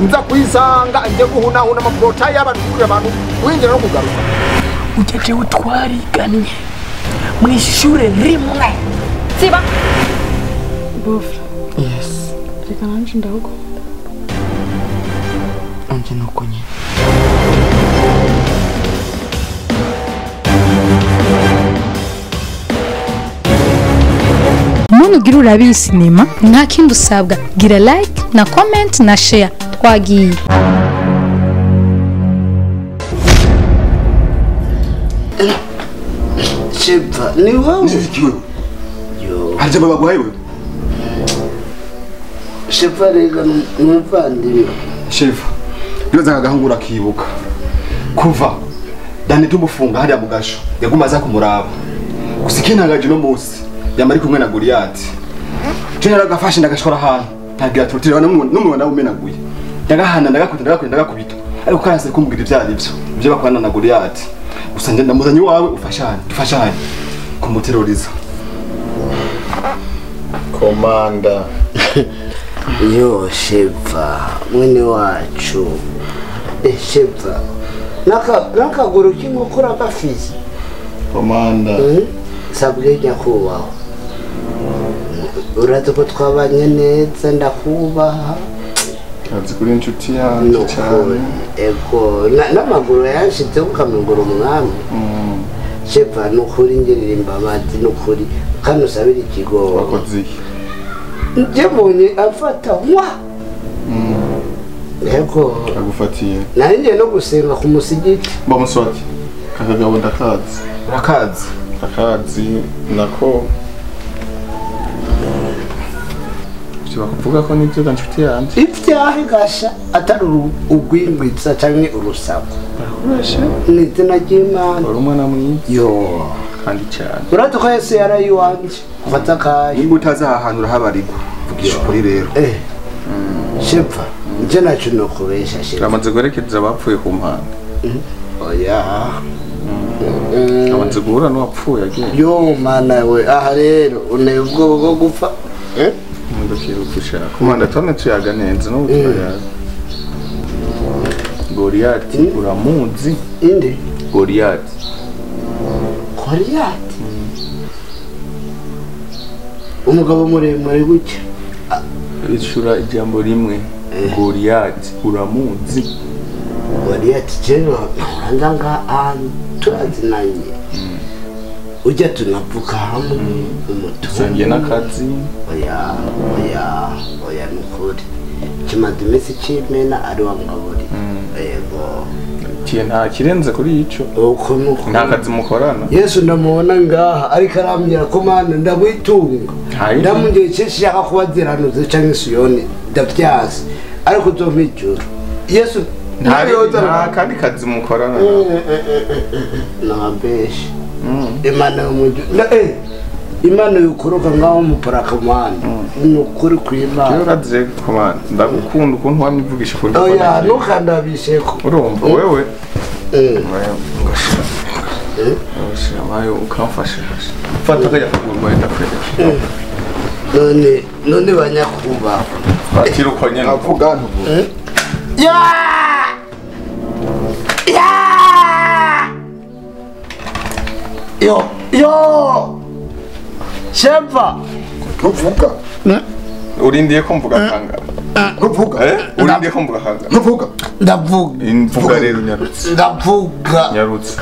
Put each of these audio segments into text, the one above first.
Nza kuyisanga nje guhunahuna amaporota y'abantu kuri abantu winjira no kugaruka. Ujeje utwariganye mu ishure rimwe. Siba. Bofra. Yes. Reka nanje ndagukunda. Anje nuko nyine. Muntu ugira urabe sinema nta kindi usabwa, gira like na comment na share. Twagiye. Shepfa ni wewe. Yo. Harje baba guhaye wewe. Shepfa rega numuvandimwe. Shepfa. Nibaza agahungura kibuka. Kuva dani tumufunga hariya mugasho yaguma aza kumuraba. Gusikinagaje no munsi yamari kumwe na Goliath. General gafashe ndagashora ahantu ntagira tortire n'umwana umenaguye. Ndagahana ndagakubita ndagakubita. Ariko karase kumbwira ibyo ari byo. Ibyo bakwana na Goliath. Gusa nje ndamuzanye wawe ufashanye dufashanye kumuteroriza. Komanda. Yo Shepfa mwene wacu. Shepfa. Nakaguru k'inkokora gafise. Komanda. Sabwe nyakubahwa. Urazi ko twabanye neza ndakubaha. Azi kuri inshuti yanjye cyane. Ego n'amaguru yanshize ukamengura umwami. Shepfa nukuri ngirira imbabazi nukuri kandi usabira ikigo. Wakoze iki? Nje mbonye afata wa. Ego agufatiye. Nari no gusenga ku musigiti. Mba muswati. Kakagabo ndakazi. Urakazi. Akazi nako. Bakuvuga ko nibyo nshuti yanjye. Ibyahe gasha atari ugwingwitsa canke urusaku. Barakubeshe. Ni izina ry'Imana. Uri umwana mwiza. Yo. Kandi cyane. Urazi ko Yesu yarayiwanje. Ufata akaye. Nimba utazi aha hantu urahabarirwa. Vugisha ukuri rero. Shepfa, nje naco nokubesha Shepfa. Amaze guherekeza abapfuye ku mpanda. Oya. Amaze guhura n'uwapfuye agiye. Yo mana we, aha rero uneye ubwoba bwo gupfa. Ndakirukisha. Komanda tone tuyaga neza no turayaga. Goliath uramuzi? Inde? Goliath. Goliath. Umugabo muremure gutya. Ishura ijambo rimwe. Goliath uramuzi? Goliath jero nanga an turazinanye. Ujya tunavuka hamwe umutungo n'akazi. Oya oya oya nukuri kimaze iminsi kimena ari wa ngaburi. Yego kiye nta kirenze kuri ico uko nuko nta kazi mukorana. Yesu ndamubona ngaha ariko arambwira ko mana ndagwitunga ndamungeye cishaka kubaziranuze canke Siyoni ndavyazi ariko uzompa Yesu nta kandi kazi mukorana nabeshe. Imana y'umuju Imana yukoroka ngaho muparakamana nukuri kw'Imana. Yo uraze komanda ndagukunda ukuntu wamwivugisha kuri. Oya ntukandabisheko. Urumva wewe ngashira ukamfasha. Fata kajya kugurwa ndakwereka. None banyakubaho. Fatira uko nyene. Avuga ntuvuga. Ya! Ya! Yo, yo! Shepfa! Ntuvuga. Urindiye ko mvuga kanga. Ntuvuga. Urindiye ko mvuga kanga. Ntuvuga. Ndavuga. Mvuga rero nyarutse. Ndavuga. Nyarutse.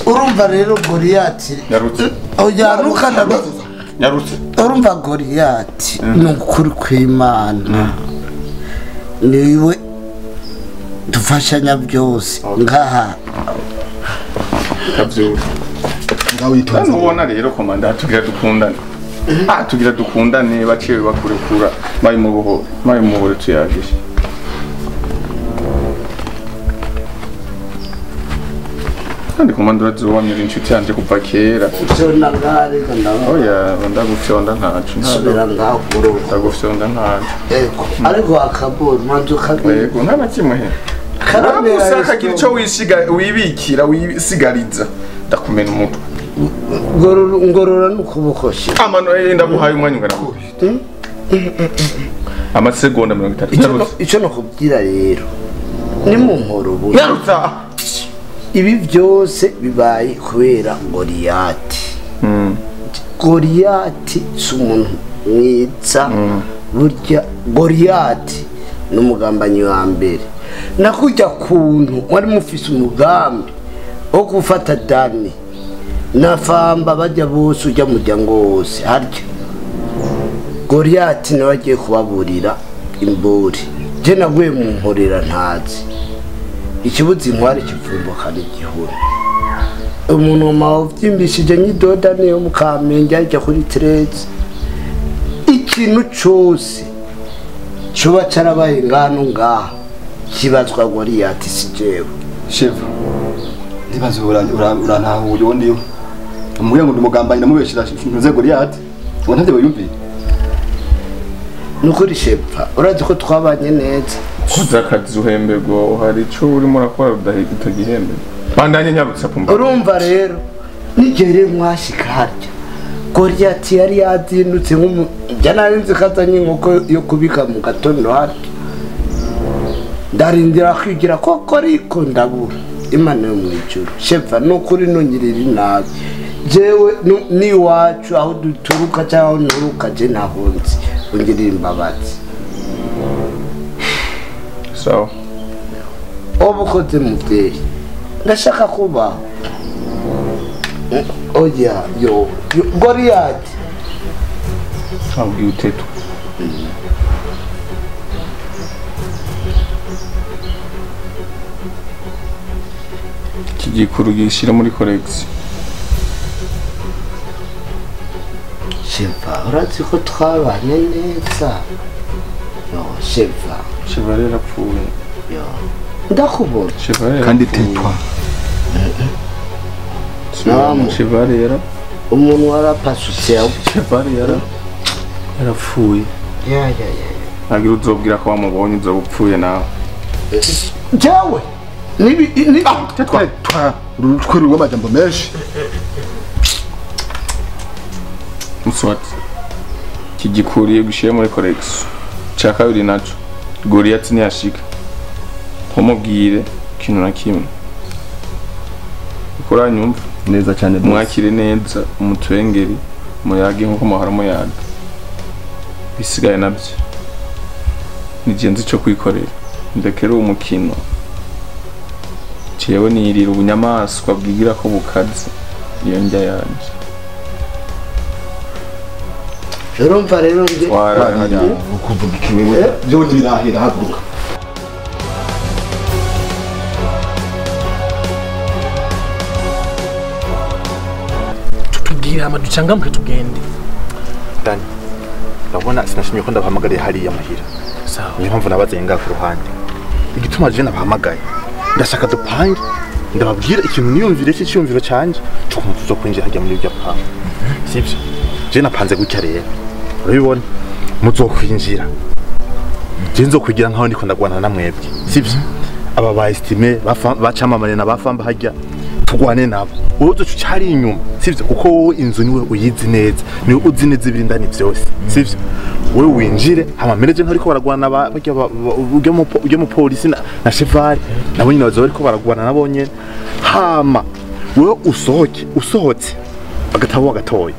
Urumva rero Goliath. Nyarutse. Oya ntukanda. Nyarutse. Urumva Goliath nukuri kw'Imana. Niwe dufashanya byose ngaha. Kabyura. Ngawitonze. Nubona rero komanda tugira dukundane. Tugira dukundane baciye bakurekura bayi mu buhoro. Bayi mu buhoro tuyagisha. Kandi komanda urazi inshuti yanje kuva kera. Ufyonda ngare kandaba. Oya ndagufyonda ntacu. Subira ngaho kuro. Ndagufyonda ntacu. Ego ariko akaboro manzu kabiri. Ego nta na kimwe he. Karamera kagira ico wishiga wibikira wisigariza. Ndakumena umutwe. Ngorora n'ukuboko she. Amano ndaguhaye umwanya ungana. Amasegonda 30. Ico nokubwira rero ni mu nkoro nyarutsa. Ibi byose bibaye kubera Goliyati. Goliyati si umuntu mwiza. Burya Goliyati ni umugambanyi wa mbere. Nakujya kuntu wari mufise umugambi wo gufata Dani na Famba bajya bose ujya muryango wose harya Goliyati nawe agiye kubaburira imburi. Je naguye mu nkorera ntazi ikibuzi inkware kivumbuka n'igihuru. Umuntu mawuvyimbishije nyidoda niyo mukamenge ajya kuri Tereze. Ikintu cose coba carabaye ngano ngaha kibazwa Goliyati si jewe. Chef ndibaza urantahuye uwo ndiwe. Umubwira ngo ndumugambanyi namubeshira ntuze Goliyati ngo ntavyo yumviye. Nukuri Shefa urazi ko twabanye neza. Koza akazi uhemberwa hari ico urimo urakora utagihemberwa. Bandanye nyarutsa pumba. Urumva rero n'igihe rero mwashika harya Goliyati yari yazindutse nk'umu nari nzi ko azanye inkoko yo kubika mu gatondo harya. Ndarindira kwigira koko ariko ndabura. Imana yo mw'ijuru Shefa nukuri nungirira inabi. Jewe n'iwacu aho duturuka cyangwa aho nturuka je ntahunzi ungirira imbabazi. Sawa. Uba ukoze muvyeyi ndashaka kubaho. Oya yo Goliyati abwiye utetu. Iki gikuru gishyira muri collection. Shefa urazi ko twabanye neza. Yo Shefa. Shefa yarapfuye. Yo ndakubona. Shefa kandi tetwa. Shefa yara umuntu warapasutse. Shefa yarapfuye. Ya. Agira uzobwira ko wamubonye uzoba upfuye nawe. Jewe nibi ni tetwa urutwe rw'amajambo menshi. Muswati kigikuriye gushyira muri collection. Cya kabiri naco Goliyati ntiyashika ntumubwire ikintu na kimwe. Ukuranyumva neza cyane mwakire neza umutwengeri muyage nkuko muhora muyaga. Bisigaye nabyo nigenzi cyo kwikorera ndekere umukino. Jewe nirira ubunyamaswa bwigira ko bukaze iyo njya yanje. Urumva rero nge ukuvuga ikiwewe byo ndirahira haguruka. Tutubwira amaducangamuke tugende. Dani ndabona sinashimye ko ndabahamagariye hariya muhira. Sawa. Niyo mpamvu nabaze ngaha ku ruhande. Igituma je nabahamagaye ndashaka dupange ndababwira ikintu niyumvire cy'iyumviro canje cy'ukuntu tuzokwinjira hajya muri ibyo pange. Sibyo? Je napanze gutya rero. Urabibona muzokwinjira. Je nzokwigira nkaho ndiko ndagwana na mwebwe. Sibyo? Aba ba estime bacamamare na bafamba hajya tugwane nabo. Wowe uzoca ucari inyuma. Sibyo? Kuko wowe inzu niwe uyizi neza. Niwe uzi neza ibiri ndani byose. Sibyo? Wewe winjire hama mereje ntariko baragwana bajya ujya mu polisi na cheval nabo nyine bazoba bariko baragwana nabo nyene. Hama wewe usohoke usohotse agatabo gatoya.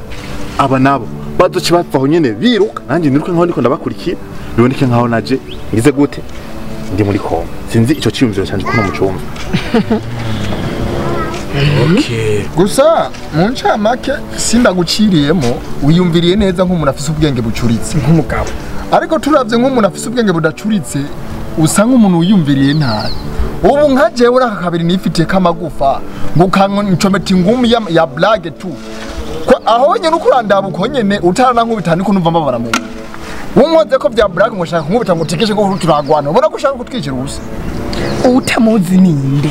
Aba nabo bazoca bavaho nyene biruka nanjye niruka nkaho ndiko ndabakurikira biboneke nkaho naje ngize gute ndi muri koma. Sinzi ico ciyumviro canje kuno mucumva. Okay. Gusa mu ncamake sindaguciriyemo wiyumviriye neza nk'umuntu afise ubwenge bucuritse nk'umugabo. Ariko turavye nk'umuntu afise ubwenge budacuritse usa nk'umuntu wiyumviriye nabi. Ubu nka jewe aka kabiri nifitiye kamagufa ngo kancometa ingumi ya blague tu. Aho nyene ukurandaba uko nyene utarana nkubita niko numva mbabara mu. Wunkoze ko vya blague ngo shaka nkubita ngo utekeshe ko turagwana. Ubona ko ushaka kutwicira ubusa. Utamuzi ninde?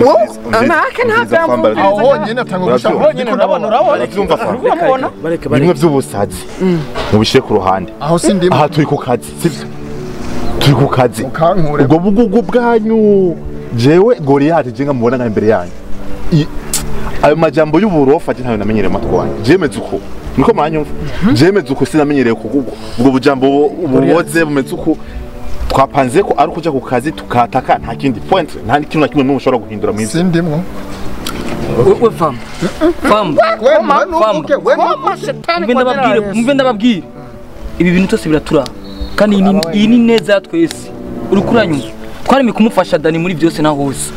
Wowe nake ntabwo aho nyene atanga gushaka nyene urabona urabona bimwe by'ubusazi mubishire ku ruhande. Aho sindimo. Aha turi ku kazi sivyo? Turi ku kazi. Ubwo bugugu bwanyu jewe Goliyati je ngamubona nka imbere yanyu. Ayo majambo y'uburofa je ntayo namenyereye amatwi wanjye. Jemeze uko Niko muranyumva jemeze uko sinamenyereye kugubwo ubwo bujambo buboze bumeze uko twapanze ko ari kuja ku kazi tukataka nta kindi point nta kintu na kimwe mushobora guhindura mu ivyo sindimwo. We fam fam mve ndababwire ibi bintu byose biratura kandi iyi ni neza twese uri kuranyumva twaremye kumufasha Dani muri byose na hose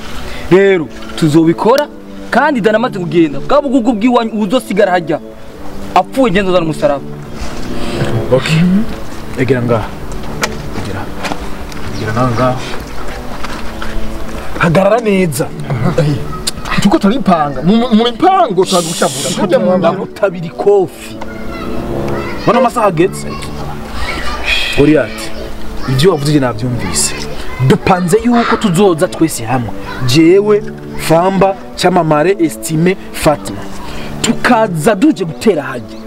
rero tuzobikora kandi Dani amaze kugenda bwa bugugu bw'iwanyu uzosigara hajya apfuye ngendo zana umusaraba. Okay, egera ngaha, egera nawe ngaha, hagarara neza. Tuko turipanga mu mipango twagucavura tujya mu ndagutabira ikofi bano amasaha ageze. Goliath, ibyo wavuze nabyumvise. Dupanze yuko tuzoza twese hamwe, jewe Famba, Cyamamare, Estime, Fatima, tukaza duje gutera hajye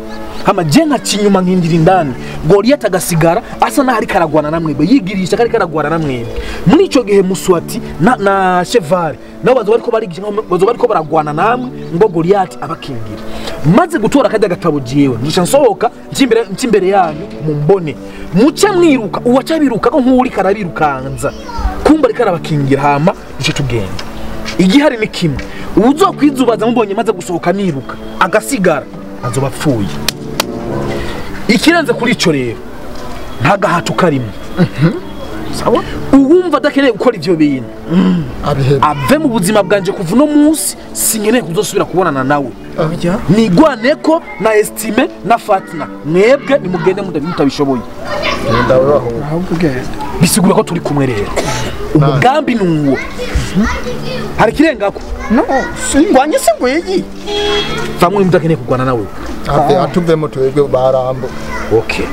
hama je nka kinyuma nkindira indani. Goliath agasigara asa naho ariko aragwana na mwebwe, yigirisha ko ariko aragwana na mwebwe. Muri ico gihe Muswati na Chevale nabo bazo bariko barigisha, bazo bariko baragwana namwe ngo Goliath abakingira. Maze gutora kajya gatabo jewe ngisha nsohoka nci imbere yanyu mumbone muce mwiruka, uwaca biruka ko nk'uri karabirukanza kumba ariko arabakingira. Hama duce tugenda. Igihari ni kimwe, uzokwizubaza mubonye maze gusohoka niruka agasigara azoba apfuye. Ikirenze kuri ico rero nta gahato karimo. Sawa, uwumva adakeneye gukora ivyo bintu ave mu buzima bwanje kuva uno munsi, sinkeneye kuzosubira kubonana nawe. Nigwane ko na Estime na Fatina, mwebwe nimugende mutabishoboye. Bisigura ko turi kumwe rero, umugambi ni uwo. Hari kirengako? No, singwanye singweye. Bamwe mudakeneye kugwana nawe. Atuvemo twebwe barambo. Okay.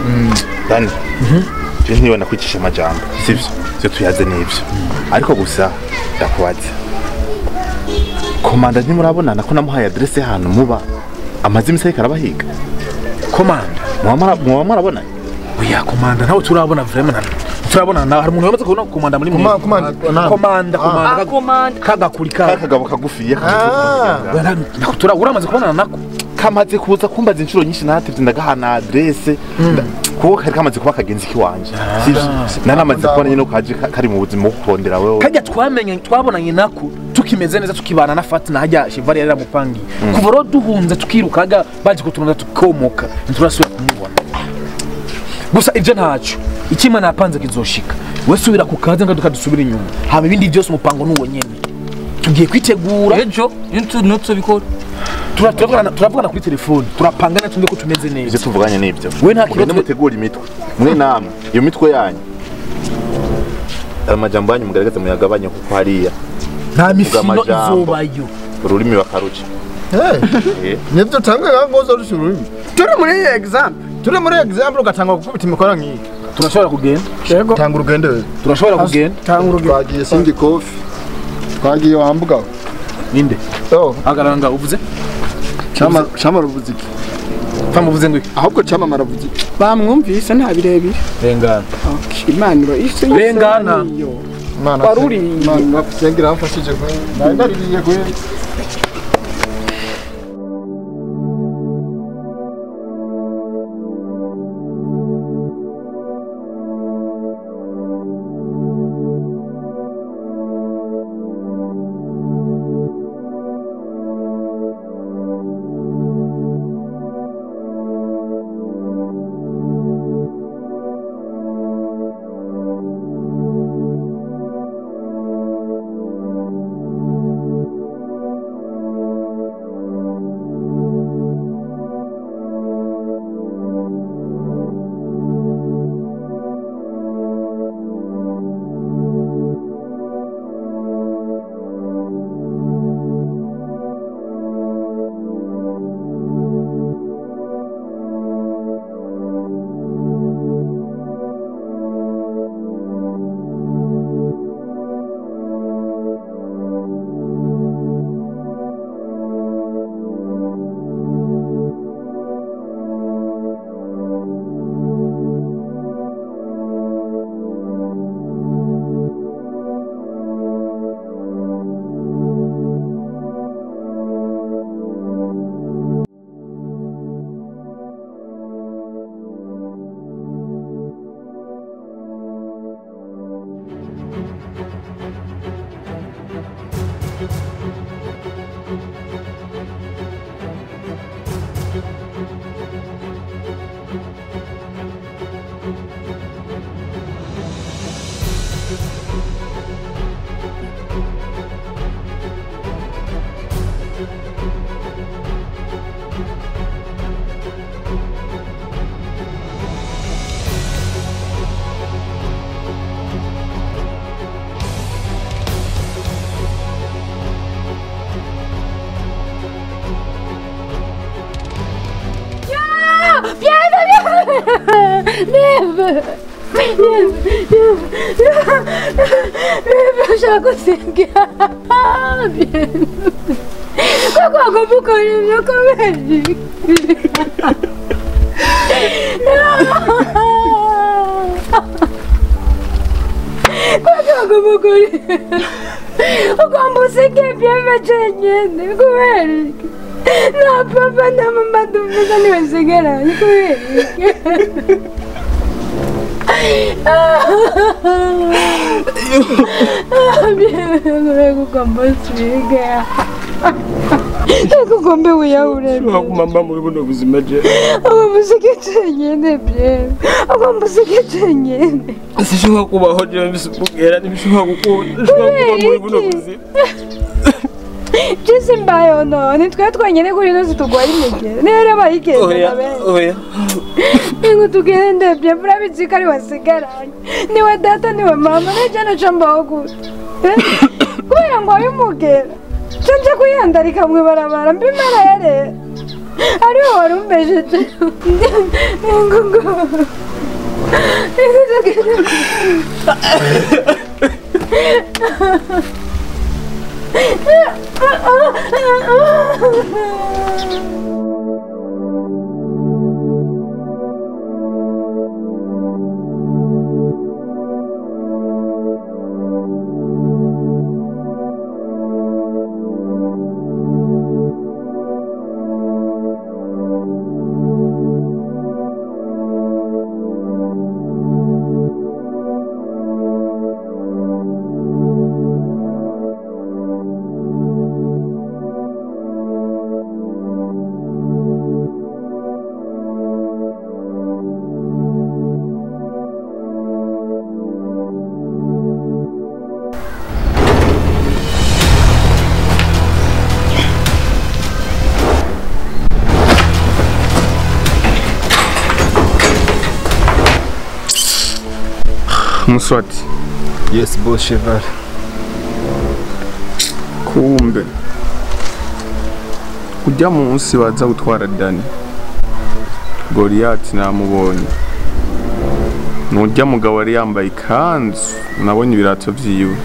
Dani. Je ntiwe nakwicisha amajambo, sivyo? Sivyo tuyaze n'ivyo. Ariko gusa ndakubaza. Komanda ntimurabonana ko namuhaye adresse y'ahantu muba? Amaze imisi ariko arabahiga. Komanda? Muba mwarabonanye? Oya, komanda ntawe turabona vraiment. Turabona na hari umuntu yamaze kubona komanda muri mwe. Komanda komanda kagakuri kagabo kagufiye. Uramaze kubonana nako? Kamaze kuza kumbaza inshuro nyinshi natevye ndagahana adresse kuko kari kamaze kuba kagenzi kiwanje. Naramaze kubona nyine kaje kari mu buzima bwo kurondera wewe. Kajya twamenye twabonanye nako tukimeze neza tukibana na Fatina hajya Chevalier yari aramupangiye. Kuva rero duhunze tukirukaga baje kuturunda tukomoka nturasubira kumubona. Gusa ibyo ntaco ikima napanze kizoshika. We subira ku kaze ngo dukadusubira inyuma. Hama ibindi byose umupango nuwo nyene. Tugiye kwitegura ejo ntutsobikora. Turavugana kuri telefone, turapangana tumve ko tumeze neza. Ivyo tuvuganye nivyo. We nta kibazo mutegura imitwe. Mwe namwe iyo mitwe yanyu. Amajambo yanyu mugaragaza muyagabanye kuko hariya nta mifino izobayo. Ururimi bakaruca. Nivyo tangwe ngozo ururimi. Turi muri example. Turi muri example ugatanga gukubita imikora nk'iyi. Turashobora kugenda? Yego. Tanga urugendo. Turashobora kugenda? Tanga urugendo. Twagiye singi kofi. Twagiye wambuga. Ninde? Oh, hagarara uvuze? Chama ruvuze iki? Famuvuze ngo iki? Ahubwo chama maravuze iki? Bamwumvise nta birebire. Rengana. Okay, Imana ise. Rengana. Imana. Waruriye. Imana sengira amfashije kwe. Ndaririye kwe. Bebe. Bebe, ushaka gusiga. Koko agomba ukora ibyo kubera iki? Koko agomba ukora ugomba usige Bienve jenyine kubera iki? Na papa na mama dufite ntibasigaranye kubera iki? Ugomba usige ugomba wiyahure. Mama muri buno buzima je. Ugomba usige jenyine Bienve. Ugomba usige jenyine. Sinshobora kubaho jewe mbisubwira ntibishobora gukunda. Sinshobora kuba muri buno buzima. Jesse mbayeho none twe twenyine kuri ino zitugwaye imigera niyo rero bayigenda benshi. Oya. Ngo tugende Bienve urabizi ko ari wasigaranye. Niwe data niwe mama neje naca mbaho gute. Kubera ngo wabimugera. Nje kuyandarika mwibarabara mbimara yare. Ariwe wari umbesheje. Ngo ngo. Muswati. Yes, boss Cheval. Kumbe. Ujya munsi baza gutwara Dani. Goliath namubonye. Nujya mugabo yari yambaye ikanzu, nabonye ibirato vyiwe.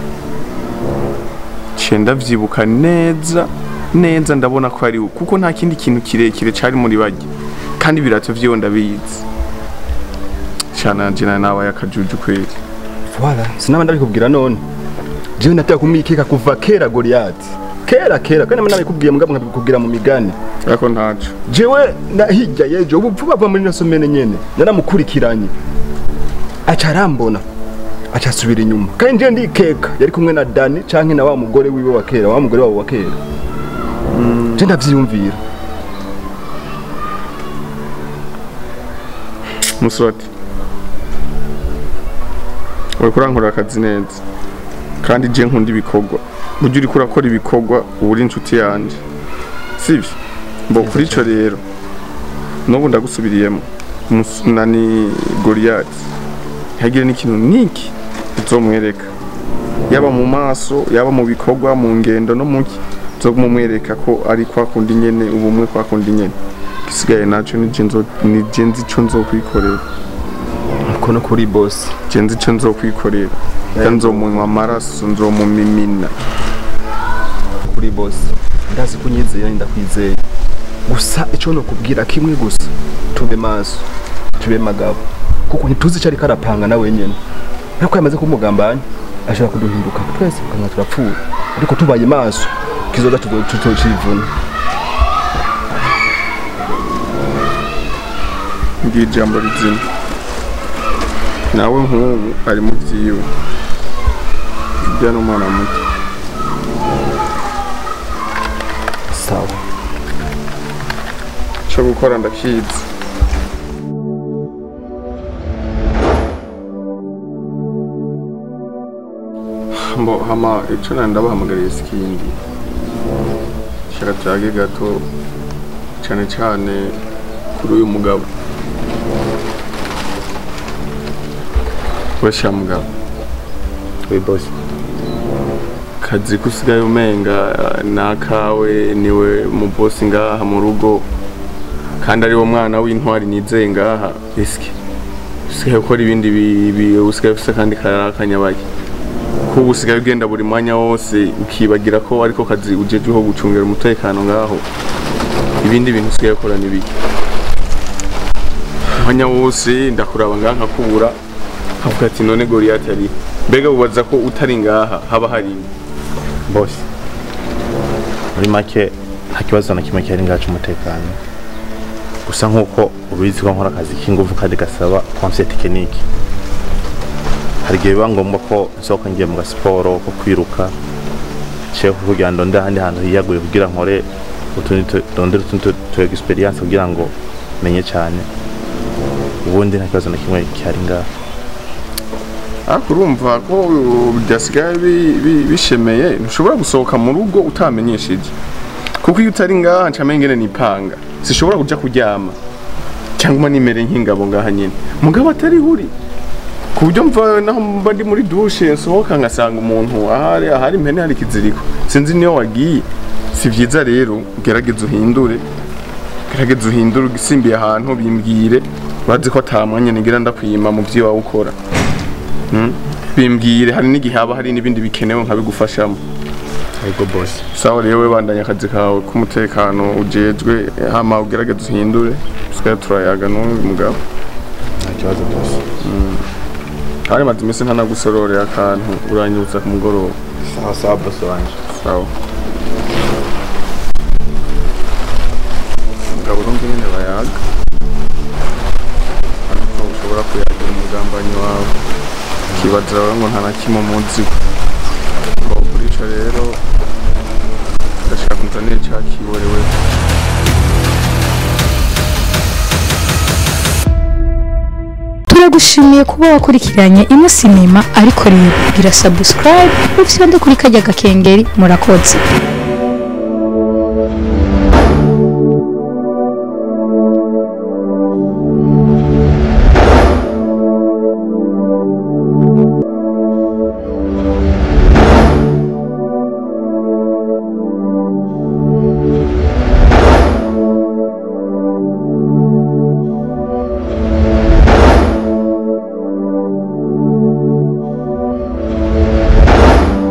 Cenda vyibuka neza, neza ndabona ko ari we kuko nta kindi kintu kirekire cari muri bajye. Kandi ibirato vyiwe ndabizi. Chana jina nawe yakajuju kweli. Voilà, sinaba ndabikubwira none. Jewe nataka kumikeka kuva kera Goliath. Kera kera kandi nabikubwiye mugabo nkabikubwira mu migani. Ariko ntaco. Jewe na hirya yejo ubu vuba vuba muri nasomene nyene naramukurikiranye. Aca arambona. Aca asubira inyuma. Kandi jewe ndikeka yari kumwe na Dani canke na wa mugore wiwe wa kera, wa mugore wabo wa kera. Je ndavyiyumvira. Muswati. Uriko urankora akazi neza kandi je nkunda ibikorwa buryo uriko urakora ibikorwa uri inshuti yanje sivyo mbo kuri ico rero n'ubu ndagusubiriyemo nani Goliath ntihagire n'ikintu niki uzomwereka yaba mu maso yaba mu bikorwa mu ngendo no muki uzomwereka ko ari kwa kundi nyene ubumwe kwa kundi nyene gisigaye naco ni je nzi ico nzokwikorera kono kuri boss je nzi ico nzokwikorera nzomunywa amaraso nzomumimina kuri boss ndazi kunyizeye ndakwizeye gusa ico nokubwira kimwe gusa tube maso tube magabo kuko ntituzi icyo ariko arapanga nawe nyene ariko yamaze kumugambanya ashobora kuduhinduka twese ukanga turapfuye ariko tubaye maso kizoza tutocivuna ngiye ijambo rizima nawe nk'ubu ari mu byiwe ibyo n'umwana muto sawa cyo gukora ndakizi mbo hama ico nari ndabahamagariye sikindi shaka tuyage gato cane cane kuri uyu mugabo wesha mugabo we boss kazi kusigaye umenga nakawe niwe mu boss ngaha mu rugo Kandi ari wo mwana w'intwari nizeye ngaha eske usigaye ukora ibindi usigaye ufise kandi karakanyabaki ko usigaye ugenda buri mwanya wose ukibagira ko ariko kazi ujejeho gucungera umutekano ngaho ibindi bintu usigaye ukora nibiki mwanya wose ndakuraba ngaha nkakubura nkavuga ati none Goliath ari mbega ubaza ko utari ngaha haba hari boss muri make nta kibazo na kimwe cyari ngaha cy'umutekano gusa nkuko ubizi ko nkora akazi k'ingufu kandi gasaba conseil technique hari igihe biba ngombwa ko nsohoka ngiye mu gasiporo ko kwiruka nshaka kugira ngo ndonde ahandi hantu hiyaguye kugira nkore utundi ndondere utundi tu experience kugira ngo menye cyane ubundi nta kibazo na kimwe cyari ngaha. Ariko urumva ko bidasigaye bishemeye ntushobora gusohoka mu rugo utamenyesheje kuko iyo utari ngaha ncamenye ingene nipanga sishobora kuja kuryama cyangwa nimere nk'ingabo ngaha nyine mugabo atari huri ku buryo mva naho mba ndi muri douche nsohoka ngasanga umuntu ahari impene hari ikiziriko sinzi niyo wagiye. Si vyiza rero gerageza uhindure ugisimbiye ahantu bimbwire bazi ko ata mwanya nigira ndakwima mu vyo wawe ukora. Bimbwire hari n'igihe haba hari n'ibindi bikenewe nkabigufashamo. Ego boss. Sawa rero we bandanya akazi kawe k'umutekano ujejwe hama ugerageze uhindure usigaye turayaga n'uyu mugabo. Nta kibazo boss. Hari maze iminsi ntanagusororera akantu uranyibutsa ku mugoroba. Sawa sawa boss wanje. Sawa. Mugabo urumva nyene bayaga ariko ushobora kuyagira umugambanyi wawe ukibaza ngo nta na kimwe umuzi. Kuri ico rero ndashaka kunzanira ca kiborewe. Turagushimiye kuba wakurikiranye ino sinema, ariko rero gira subscribe ufyonde kuri karya gakengeri. Murakoze.